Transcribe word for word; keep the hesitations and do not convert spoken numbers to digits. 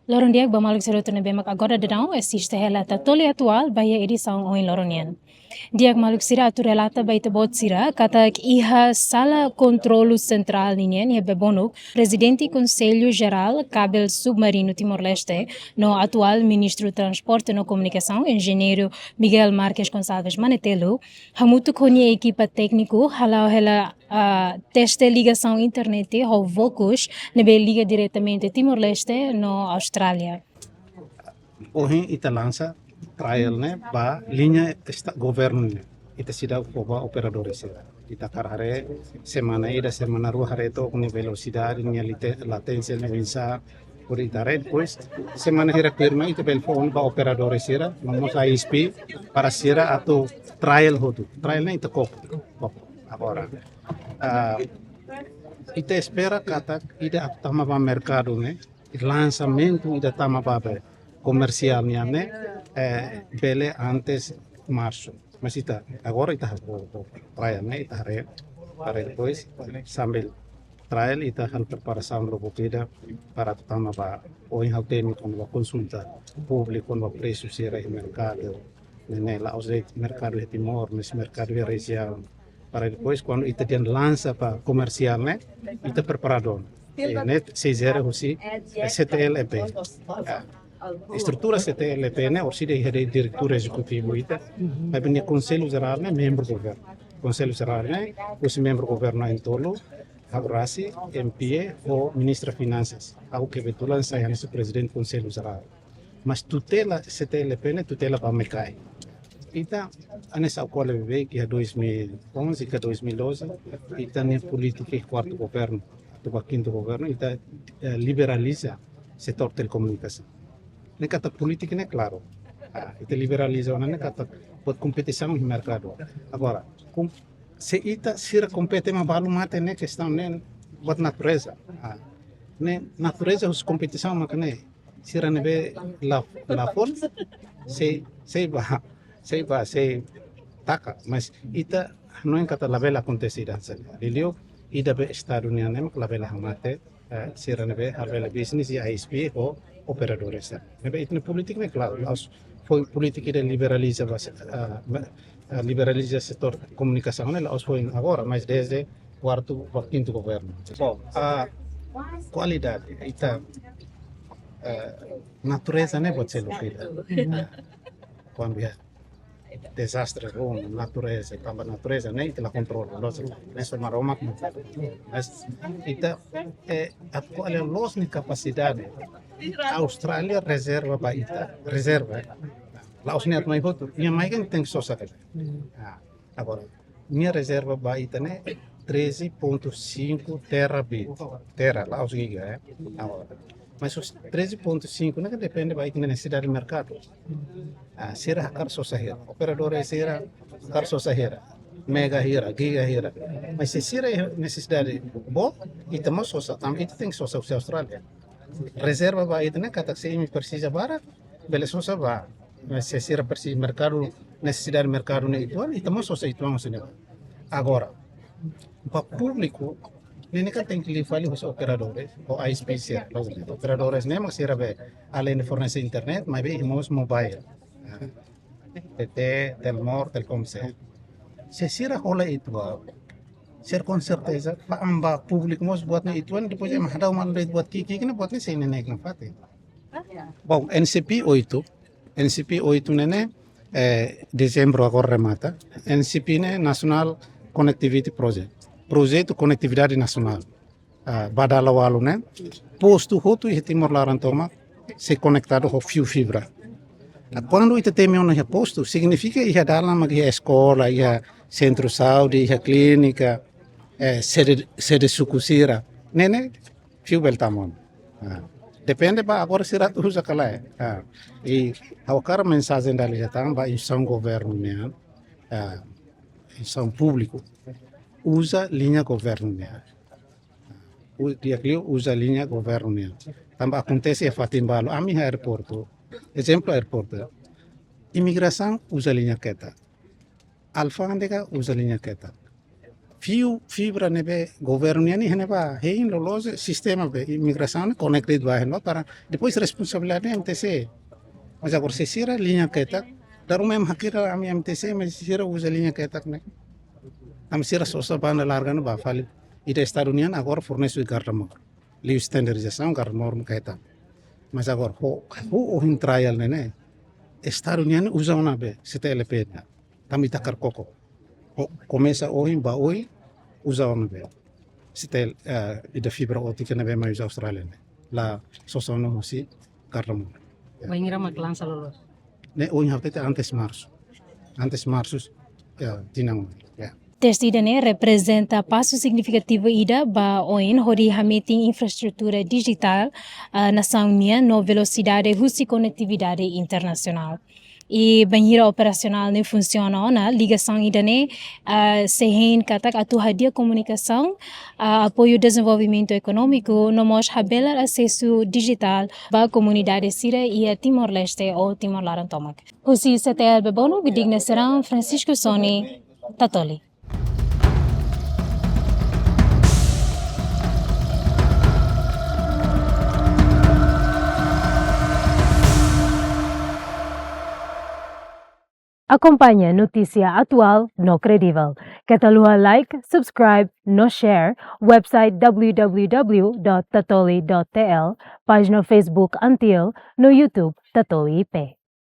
Loron di'ak ba maluk sira hotu ne'ebé mak agora daudaun asiste hela Tatoli Atuál ba iha edisaun ohin loron nian. Di'ak maluk sira, atu relata ba ita-boot sira katak iha sala kontrolu sentrál ninian iha Bebonuk, Prezidente Konsellu Jerál Kabel Submarinu Timor-Leste no atuál Ministru Transporte no Komunikasaun, Enjeñeiru Miguel Marques Gonçalves Manetelu, hamutuk ho nia ekipa tékniku hala'o hela, ah, teste ligasaun internet ho Vocus ne'ebé liga diretamente Timor-Leste no Austrália. Ohin ita lansa trial ne'e ba liña esta-, governu ne'e. Ita seidauk fó ba operadór sira. Ita hakarak haree semana ida, semana rua haree took nia velosidade, nia lite-, laténsia ne'e oinsá, hodi ita haree, depois semana hirak tuirmai ita bele fó ona ba operadór sira, no mós I S P, para sira atu trial hotu. Trial ne'e ita koko, koko. Agora, ah, ita espera katak ida atu tama ba merkadu ne'e, lansamentu ida tama ba be komersiál nian ne'e, eh, bele antes Marsu. Mas ita, agora ita ho, ho, ho trial ne'e, ita haree, para depois sambil trial ita halo preparasaun lubuk ida para tama ba, ohin ha'u temi kona-ba konsulta públiku, kona-ba presu sira iha merkadu, ne'e, ne'e la'ós de'it merkadu iha Timor, mas merkadu iha rejiaun. Para depois, kuandu ita dehan lansa ba komersiál ne'e, ita preparadu. Eh, ne'e sei jere husi, eh, C T L E P. Ah, estrutura C T L E P ne'e, orsida iha de'it diretór ezekutivu ita, maibé nia Konsellu Jerál ne'e membru governu. Konsellu Jerál ne'e husi membru governu na'in-tolu, ha'u rasik, M P A, ho Ministra Finansas. Ha'u kebetulan sai hanesan Prezidente Konsellu Jerál. Mas tutela C T L E P ne'e tutela ba MECAI. Ita, hanesan ha'u ko'alia beibeik iha dois mil e onze ka dois mil e doze, ita-nia polítika iha kuartu governu, atu ba kintu governu, ita, eh, liberaliza setór telekomunikasaun. Ne'e katak polítika ne'e klaru. Ah, ita liberaliza ona ne'e katak buat kompetisaun iha merkadu. Agora, kom-, se ita sira kompete mak balu mate ne'e kestaun ne'e buat natureza. Ah, ne'e natureza husi kompetisaun maka ne'e sira ne'ebé la, la fó, sei, sei ba, sei ba, sei taka, mas ita hanoin katak labele akontese ida hanesan ne'e. Liuliu ida be Estadu nian ne'e mak labele hamate, eh, sira ne'ebé halo bele bisnis iha I S P ho operadores. Ne'ebé ita-nia polítika ne'e klaru, la'ós foin polítika ida liberaliza ba, eh, ba, eh, liberaliza setór komunikasaun ne'e la'ós foin agora, mas desde kuartu ba kintu governu. Bom, ah, kualidade, ita, eh, natureza ne'e buat seluk ida. Kuandu iha dezastre ruma, natureza, tanba natureza ne'e ita la kontrola, loos, ne'e só Maromak. Mas ita, eh, atu ko'alia loos nia kapasidade. Austrália rezerva ba ita, rezerva, eh. La'ós nia atu mai hotu, nia mai kan tenke sosa ka. Ah, agora, nia rezerva ba ita ne'e treze ponto cinco terabit. Tera, la'ós giga, eh. Agora, mas husi treze ponto cinco ne'e kan depende ba ita-nia nesesidade merkadu. Ah, sira hakarak sosa hira, operadór sira hakarak sosa hira, mega hira, giga hira. Mas se sira iha nesesidade boot, ita mós sosa, tanba ita tenke sosa husi Austrália. Rezerva ba ita ne'e katak se imi presiza barak, bele sosa ba. Mas se sira presiza merkadu, nesesidade merkadu ne'e uitoan, ita mós sosa uitoan husi ne'ebá. Agora, ba públiku, ne'e ne'e kan tenke liu fali husi operadores, ho I S P sira, loos, operadores ne'e mak sira be, além de fornese internet, maibé iha mós mobile. T T, Telmor, Telkomsel. Se sira hola uitoan, sira konserteza, ba, ba públiku mós buat ne'e uitoan, depois ema hadau malu de'it buat ki'ik-ki'ik ne'e, buat ne'e sei neineik nafatin. Bom, N C P oito, N C P oito ne'e ne'e, eh, dezembru agora remata. N C P ne'e National Connectivity Project, Projetu Konektividade Nasionál. Ah, ba dala ualu ne'e, postu hotu iha Timor laran tomak sei konektadu ho fiu fibra. Ah, kuandu ita temi ona iha postu, signifika iha dalan mak iha eskola, iha sentru saúde, iha klínika, eh, sede, sede suku sira. Ne'e ne'e, fiu bele tama ona. Ah, depende ba agora sira atu uza ka lae. Ah, i ha'u hakarak mensajen dala ida tan ba instituisaun governu nian, ah, instituisaun públiku. Uza liña governu nian. U-, di'ak liu uza liña governu nian. Tanba akontese iha fatin balu. Ami iha aeroportu. Ezemplu aeroportu. Imigrasaun uza liña ketak. Alfándega uza liña ketak. fiu fibra ne'ebé governu nian iha ne'ebá hein loloos, sistema be imigrasaun ne'e connected ba hein ba para depois responsabilidade M T C. Mas agora se sira liña ketak, dala ruma ema hakerek ami M T C, mas sira uza liña ketak ne'e. Ami sira sosa banda larga ne'e ba fali. Ida Estadu nian agora fornese garda-mor. Liu standardizasaun garda-mor mak ketak. Mas agora ho, ho ohin trial ne'e ne'e. Estadu nian uza ona be C T L P ne'e. Tanba ita hakarak koko. Ho, komesa ohin ba oin uza ona be. C T L, eh, ida fibra ótika ne'ebé mai uza Austrália ne'e. La sosa ona husi garda-mor. Bainhira mak lansa loloos? Ne'e ohin ha'u hatete antes Marsu. Antes Marsu, ya, tinan. Ya. Teste ida-ne'e reprezenta pasu signifikativu ida ba oin hodi hametin infraestrutura dijitál, ah, nasaun nian no velosidade husi konetividade internasionál. I bainhira operasionál ne'e funsiona ona, ligasaun ida-ne'e, ah, sei hein katak atu hadi'a komunikasaun, ah, apoiu dezenvolvimentu ekonómiku, no mós habelar asesu dijitál ba komunidade sira iha Timor-Leste ou Timor laran tomak. Husi C T L Bebonuk, Digna Serão, Francisco Soni, Tatoli. Akompaña notísia atuál no kredivel. Keta haluha like, subscribe, no share website w w w dot tatoli dot t l, pájina Facebook Antiel, no YouTube Tatoli I P.